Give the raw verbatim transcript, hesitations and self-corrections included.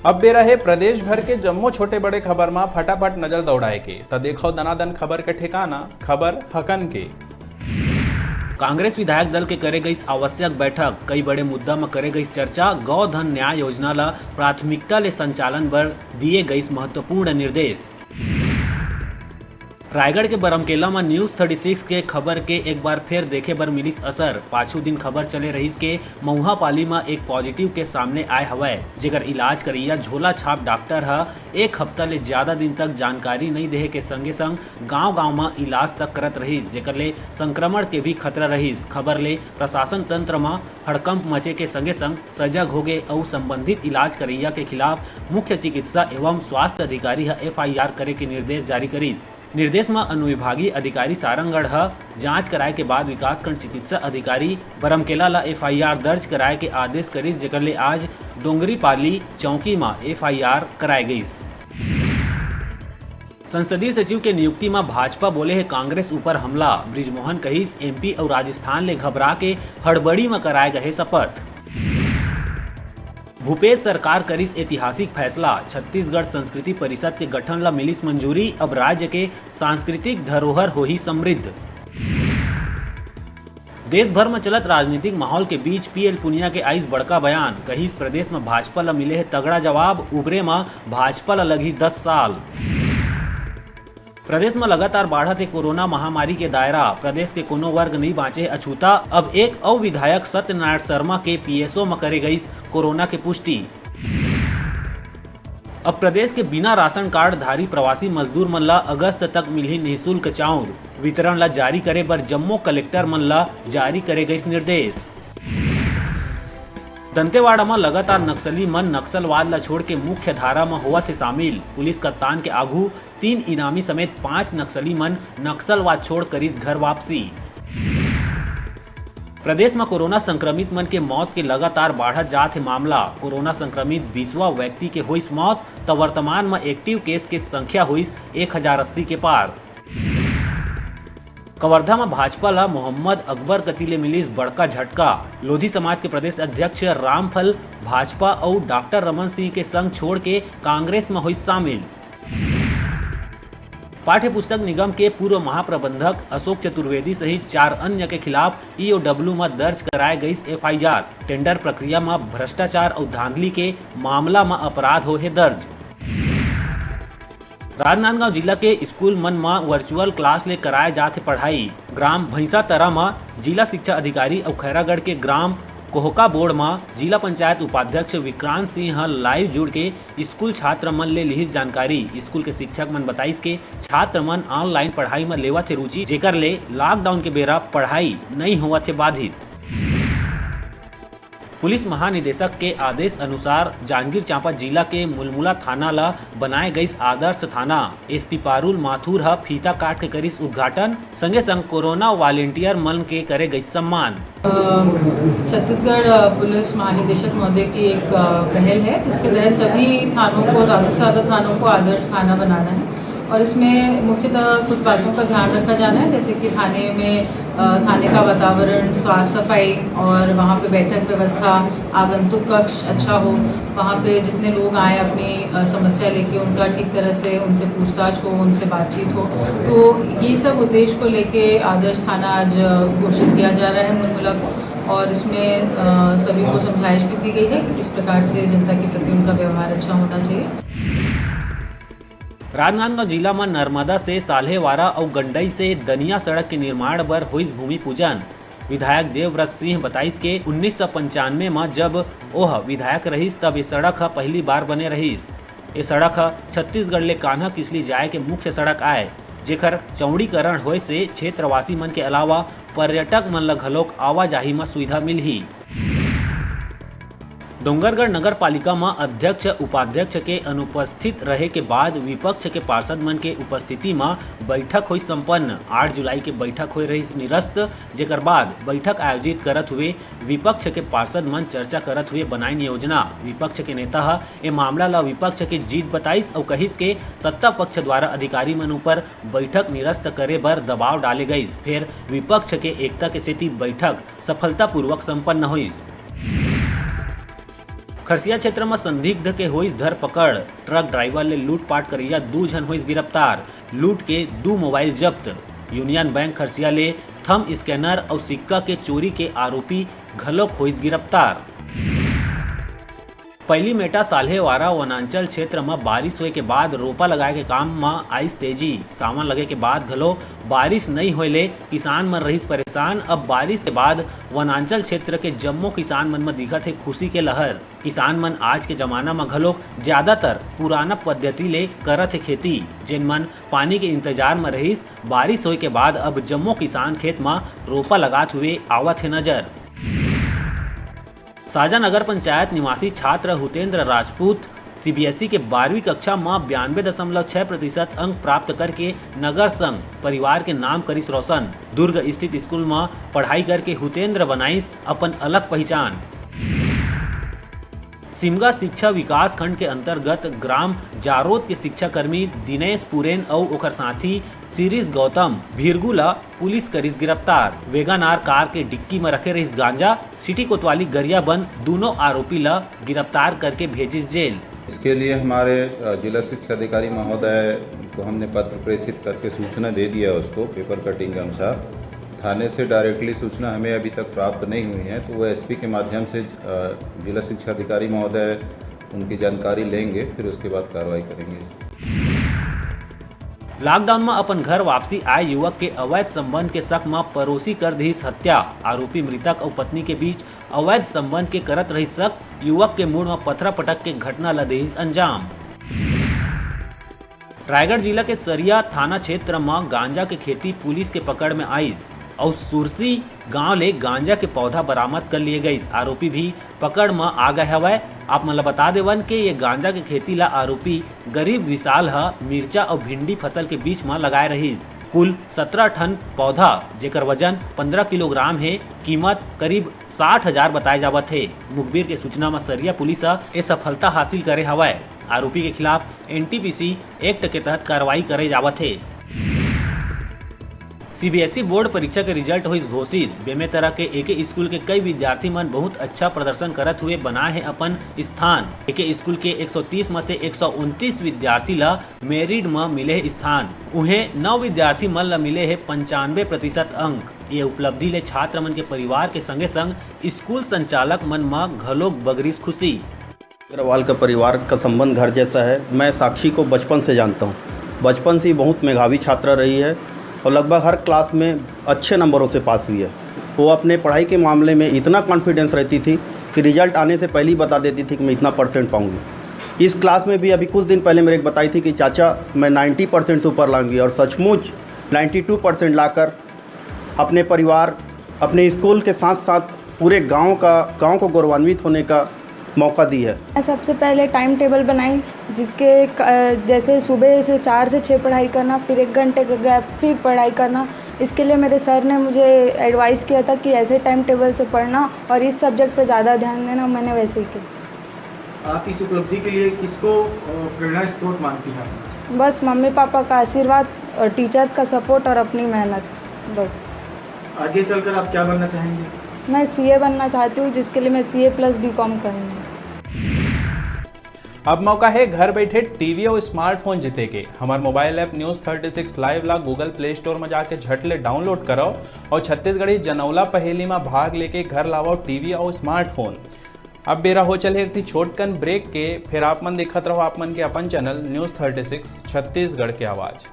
अब बेरा हे प्रदेश भर के जम्मो छोटे बड़े खबर मा फटाफट नजर दौड़ाए के, त देखो दनादन खबर के ठिकाना, खबर हकन के। कांग्रेस विधायक दल के करे गईस आवश्यक बैठक, कई बड़े मुद्दा म करे गईस चर्चा, गौ धन न्याय योजना ल प्राथमिकता ले संचालन बर दिए गईस महत्वपूर्ण निर्देश। रायगढ़ के बरमकेला म News thirty six के खबर के एक बार फेर देखे बर मिलिस असर। पाछू दिन खबर चले रहिस के मऊहा पाली म एक पॉजिटिव केस सामने आए हवय, जेकर इलाज करइया झोला छाप डॉक्टर ह एक हफ्ता ले ज्यादा दिन तक जानकारी नइ देहे के संगे संग गांव-गांव म इलाज तक करत रहिस, जेकर ले संक्रमण के भी खतरा रहिस। खबर ले प्रशासन तंत्र म हड़कंप मचे के संगे संग सजग होगे अउ संबंधित इलाज करइया के खिलाफ मुख्य चिकित्सा एवं स्वास्थ्य अधिकारी ह F I R करे के निर्देश जारी करिस। निर्देश म अनुविभागीय अधिकारी सारंगढ़ ह जांच कराए के बाद विकासखंड चिकित्सा अधिकारी बरमकेला ल F I R दर्ज कराए के आदेश करिस, जेकर ले आज डोंगरीपाली चौकी म F I R कराए गइस। संसदीय सचिव के नियुक्ति म भाजपा बोले हे कांग्रेस ऊपर हमला। बृजमोहन कहिस, M P अउ राजस्थान ले घबरा के हड़बड़ी म कराए गए शपथ। भूपेश सरकार करिस ऐतिहासिक फैसला, छत्तीसगढ़ संस्कृति परिषद के गठन ला मिलिस मंजूरी, अब राज्य के सांस्कृतिक धरोहर होही समृद्ध। देश भर म चलत राजनीतिक माहौल के बीच P L पुनिया के आइस बड़का बयान, कहिस प्रदेश म भाजपा ला मिले हे तगड़ा जवाब, उबरे म भाजपा ला लगही दस साल। प्रदेश म लगातार बाढ़त हे कोरोना महामारी के दायरा, प्रदेश के कोनो वर्ग नइ बांचे हे अछूता। अब एक अउ विधायक सत्यनारायण शर्मा के P S O म करे गइस कोरोना के पुष्टि। अब प्रदेश के बिना राशन कार्ड धारी प्रवासी मजदूर मन ला अगस्त तक मिलही निःशुल्क चाउर, वितरण ला जारी करे बर जम्मो कलेक्टर मन ला जारी करे गइस निर्देश। दंतेवाड़ा म लगातार नक्सली मन नक्सलवाद ला छोड़ के मुख्य धारा म होवत हे शामिल। पुलिस कप्तान के आघू तीन इनामी समेत पांच नक्सली मन नक्सलवाद छोड़ करिस घर वापसी। प्रदेश म कोरोना संक्रमित मन के मौत के लगातार बाढ़त जात हे मामला। कोरोना संक्रमित बीसवां व्यक्ति के होइस मौत, त वर्तमान म एक्टिव केस के संख्या होइस एक हजार अस्सी के पार। कवर्धा म भाजपा ल मोहम्मद अकबर कति ले मिलिस बड़का झटका। लोधी समाज के प्रदेश अध्यक्ष रामफल भाजपा अउ डॉक्टर रमन सिंह के संग छोड़ के कांग्रेस म होइस शामिल। पाठ्य पुस्तक निगम के पूर्व महाप्रबंधक अशोक चतुर्वेदी सहित चार अन्य के खिलाफ E O W म दर्ज कराए गइस F I R। टेंडर प्रक्रिया म भ्रष्टाचार अउ धांधली के मामला म अपराध होहे दर्ज। राजनांदगांव जिला के स्कूल मन म वर्चुअल क्लास ले कराए जात हे पढ़ाई। ग्राम भैंसातरा म जिला शिक्षा अधिकारी अउ खैरागढ़ के ग्राम कोहका बोड़ म जिला पंचायत उपाध्यक्ष विक्रांत सिंह ह लाइव जुड़ के स्कूल छात्र मन ले लिहिस जानकारी। स्कूल के शिक्षक मन बताइस के छात्र मन ऑनलाइन पढ़ाई म लेवत हे रुचि, जेकर ले लॉकडाउन के बेरा पढ़ाई नइ होवत हे बाधित। पुलिस महानिदेशक के आदेश अनुसार जांजगीर चांपा जिला के मुलमुला थाना ल बनाए गइस आदर्श थाना। S P पारुल माथुर ह फीता काट के करिस उद्घाटन, संगे संग कोरोना वॉलेंटियर मन के करे गइस सम्मान। अ, छत्तीसगढ़, अ, पुलिस महानिदेशक महोदय की एक, अ, पहल है, जिसके तहत सभी थानों को, ज़्यादा से ज़्यादा थानों को आदर्श थाना बनाना है और इसमें मुख्यतः कुछ बातों का ध्यान रखा जाना है, जैसे कि थाने में, अ, थाने का वातावरण, साफ सफाई और वहाँ पे बैठक व्यवस्था, आगंतुक कक्ष अच्छा हो, वहाँ पे जितने लोग आए अपनी, अ, समस्या लेके, उनका ठीक तरह से उनसे पूछताछ हो, उनसे बातचीत हो। तो ये सब उद्देश्य को लेके आदर्श थाना आज, अ, घोषित किया जा रहा है मुलमुला को, और इसमें, अ, सभी को समझाइश भी दी गई है कि किस प्रकार से जनता के प्रति उनका व्यवहार अच्छा होना चाहिए। राजनांदगांव जिला म नर्मदा से साल्हेवारा अउ गंडई से दनिया सड़क के निर्माण बर होइस भूमि पूजन। विधायक देवव्रत सिंह बताइस के उन्नीस सौ पंचानवे म जब ओह विधायक रहिस, तब ये सड़क ह पहली बार बने रहिस। ये सड़क ह छत्तीसगढ़ ले कान्हा किसली जाए के मुख्य सड़क आय, जेकर चौड़ीकरण होए से क्षेत्रवासी मन के अलावा पर्यटक मन ल घलोक आवाजाही म सुविधा मिलही। डोंगरगढ़ नगर पालिका म अध्यक्ष, उपाध्यक्ष के अनुपस्थित रहे के बाद विपक्ष के पार्षद मन के उपस्थिति म बैठक होइस संपन्न। आठ जुलाई के बैठक होए रहिस निरस्त, जेकर बाद बैठक आयोजित करत हुए विपक्ष के पार्षद मन चर्चा करत हुए बनाइन योजना। विपक्ष के नेता ह ए मामला ल विपक्ष के जीत बताइस अउ कहिस के सत्ता पक्ष द्वारा अधिकारी मन ऊपर बैठक निरस्त करे बर दबाव डाले गइस, फेर विपक्ष के एकता के सेती बैठक सफलतापूर्वक संपन्न होइस। खरसिया क्षेत्र म संदिग्ध के होइस धरपकड़, ट्रक ड्राइवर ले लूटपाट करइया दू झन होइस गिरफ्तार, लूट के दू मोबाइल जब्त। यूनियन बैंक खरसिया ले थंब स्कैनर अउ सिक्का के चोरी के आरोपी घलोक होइस गिरफ्तार। पैलीमेटा साल्हेवारा वनांचल क्षेत्र म बारिश होए के बाद रोपा लगाए के काम म आइस तेजी। सावन लगे के बाद घलो बारिश नइ होए ले किसान मन रहिस परेशान। अब बारिश के बाद वनांचल क्षेत्र के जम्मो किसान मन म दिखत हे खुशी के लहर। किसान मन आज के जमाना म घलोक ज्यादातर पुराना पद्धति ले करत हे खेती। जेन मन पानी के इंतजार म रहिस, बारिश होए के बाद अब जम्मो किसान खेत म रोपा लगात हुए आवत हे नजर। साजा नगर पंचायत निवासी छात्र हुतेंद्र राजपूत सीबीएसई के बारहवीं कक्षा म बयानबे दशमलव छह प्रतिशत अंक प्राप्त करके नगर संघ परिवार के नाम करिस रोशन। दुर्ग स्थित स्कूल म पढ़ाई करके हुतेंद्र बनाइस अपन अलग पहिचान। सिमगा शिक्षा विकास खंड के अंतर्गत ग्राम जारोद के शिक्षाकर्मी दिनेश पुरेन अउ ओकर साथी शिरीष गौतम भिरगू ल पुलिस करिस गिरफ्तार। वेगन आर कार के डिक्की म रखे रहिस गांजा। सिटी कोतवाली गरियाबंद दूनों आरोपी ल गिरफ्तार करके भेजिस जेल। इसके लिए हमारे, अ, जिला शिक्षा अधिकारी महोदय को हमने पत्र प्रेषित करके सूचना दे दिया उसको पेपर कटिंग के अनुसार। थाने से डायरेक्टली सूचना हमें अभी तक प्राप्त नहीं हुई है, तो वो एसपी के माध्यम से, अ, जिला शिक्षा अधिकारी महोदय उनकी जानकारी लेंगे, फिर उसके बाद कार्रवाई करेंगे। लॉकडाउन म अपन घर वापसी आए युवक के अवैध संबंध के शक म पड़ोसी कर दिस हत्या। आरोपी मृतक अउ पत्नी के बीच अवैध संबंध के करत रहिस शक। युवक के मुड़ म पथरा पटक के घटना ल देहिस अंजाम। रायगढ़ जिला के सरिया थाना क्षेत्र म गांजा के खेती पुलिस के पकड़ में आइस अउ सुरसी गांव ले गांजा के पौधा बरामद कर लिए गइस। आरोपी भी पकड़ म आ गए हवय। आप मन ल बता देवन के ये गांजा के खेती ला आरोपी गरीब विशाल ह मिर्चा अउ भिंडी फसल के बीच म लगाए रहिस। कुल सत्रह ठन पौधा, जेकर वजन पन्द्रह किलोग्राम हे, कीमत करीब साठ हजार बताए जावत हे। मुखबिर के सूचना म सरिया पुलिस ह ए सफलता हासिल करे हवय। आरोपी के खिलाफ एनटीपीसी एक्ट के तहत कार्रवाई करे जावत हे। सीबीएसई बोर्ड परीक्षा के रिजल्ट होइस घोषित। बेमेतरा के एके स्कूल के कई विद्यार्थी मन बहुत अच्छा प्रदर्शन करत हुए बनाए हे अपन स्थान। एके स्कूल के एक सौ तीस म से एक सौ उनतीस विद्यार्थी ल मेरिट म मिले हे स्थान। उहें, नौ विद्यार्थी मन ल मिले हे पंचानबे प्रतिशत अंक। ये उपलब्धि ले छात्र मन के परिवार के संगे संग स्कूल संचालक मन म घलोक बगरिस खुशी। अग्रवाल का परिवार का संबंध घर जैसा है। मैं साक्षी को बचपन से जानता हूँ। बचपन से ही बहुत मेधावी छात्रा रही है और लगभग हर क्लास में अच्छे नंबरों से पास हुई है। वो अपने पढ़ाई के मामले में इतना कॉन्फिडेंस रहती थी कि रिजल्ट आने से पहले ही बता देती थी कि मैं इतना परसेंट पाऊँगी। इस क्लास में भी अभी कुछ दिन पहले मेरे को बताई थी कि चाचा, मैं नाइन्टी परसेंट से ऊपर लाऊंगी, और सचमुच नाइन्टी टू परसेंट लाकर अपने परिवार, अपने स्कूल के साथ साथ पूरे गांव का, गांव को गौरवान्वित होने का मौका दी है। मैं सबसे पहले टाइम टेबल बनाई, जिसके क-, जैसे सुबह से चार से छः पढ़ाई करना, फिर एक घंटे का गैप, फिर पढ़ाई करना। इसके लिए मेरे सर ने मुझे एडवाइस किया था कि ऐसे टाइम टेबल से पढ़ना और इस सब्जेक्ट पे ज़्यादा ध्यान देना, मैंने वैसे ही किया। आप इस उपलब्धि के लिए किसको, अ, प्रेरणा स्रोत मानती हैं? बस मम्मी पापा का आशीर्वाद और टीचर्स का सपोर्ट और अपनी मेहनत, बस। आगे चलकर आप क्या बनना चाहेंगे? मैं सीए बनना चाहती हूँ, जिसके लिए मैं सीए प्लस बीकॉम करूँगी। अब मौका है घर बैठे टीवी और स्मार्टफोन जीते के। हमार mobile app news thirty six live ला गूगल प्ले स्टोर में जाके झट ले डाउनलोड करो और छत्तीसगढ़ी जनौला पहेली में भाग लेके घर लावो टीवी और स्मार्टफोन। अब बेरा हो चले एक ठी छोटकन ब्रेक के, फिर आप मन देखत रहो आप मन के अपन channel news thirty six Chhattisgarh के आवाज़।